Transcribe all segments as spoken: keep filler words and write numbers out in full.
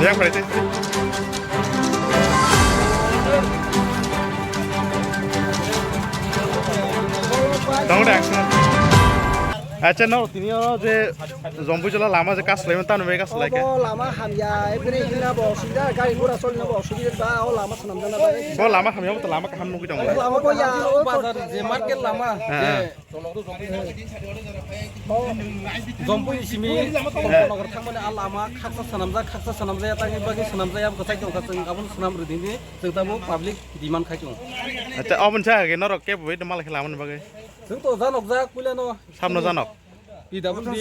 Tamo de action. Acha no, tini o je Jompuijola lama je kaslaimani tamo bai kaslai khe. Obo lama hamya, ebri hina bo osubida, gari gura solina bo osubida ba, o lama swnamjana bai. Bo lama hamya bo to lama kaham nugwi tongo. Lama bo ya, o bazar je market lama. Ha, ha. Jompui simi Kombolnagar thangmani a lama khaksa swnamjak, khaksa swnamjaya, tangwi bagwi swnamjaya, bwsai tongkha, chwng abono swnam rwdini, chwng tamo public demand khai tongo. Acha, oboni sa khe norok kebo bai malai khe lamani bagwi? Chwng to janokjak puilano. Samno janok? P W D.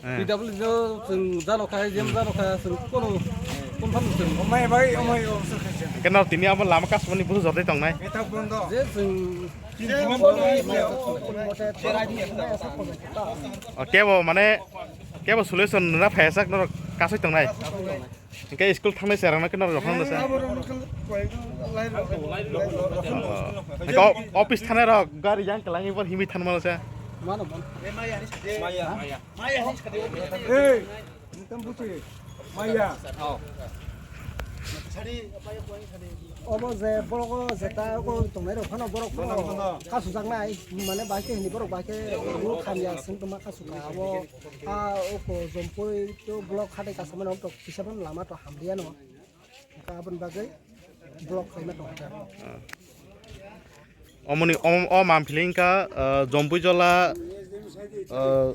Eh. P W D no chwng janokha, jem janokha, chwng kono confirm chwng. Omai bai, omai, o, sir, sir. Khe norok tini abo lama kasmani busu jordai tongnai? Eta bondo. Je chwng O, kebo mane, kebo solution nuna phaiya sak norok kasoi tongnai. Hingke school thangnai se rang nang norok rok nang se. Hingke office thangnai rok gari yang kelang ibar himi thanma se. Hey. Noktam buchi. Maya. Obo je borok o jeta o tongnai rok phano borok phano kasujaknai, mane bai khe hini borok bai khe ruk hamya sing tongma kasuka abo. A oko Jompui to block hatai kasamani okto kisa phano lama to hamliya no. Aboni bagwi block khaima tongkha. Omoni, om-, o mampili wngkha, ah, Jompuijola, ah,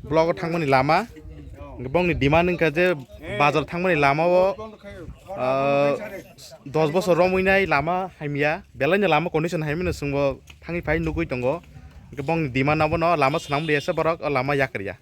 block o thangmani lama. Bongni demand wngkha je bazar thangmani lama o, ah, dos bosor romwi nai lama hamya. Belaino lama condition hamya no chwngbo thangwi phai nugwi tongo. Bongni demand abono lama swnam riyasa borok, o lama yak riya.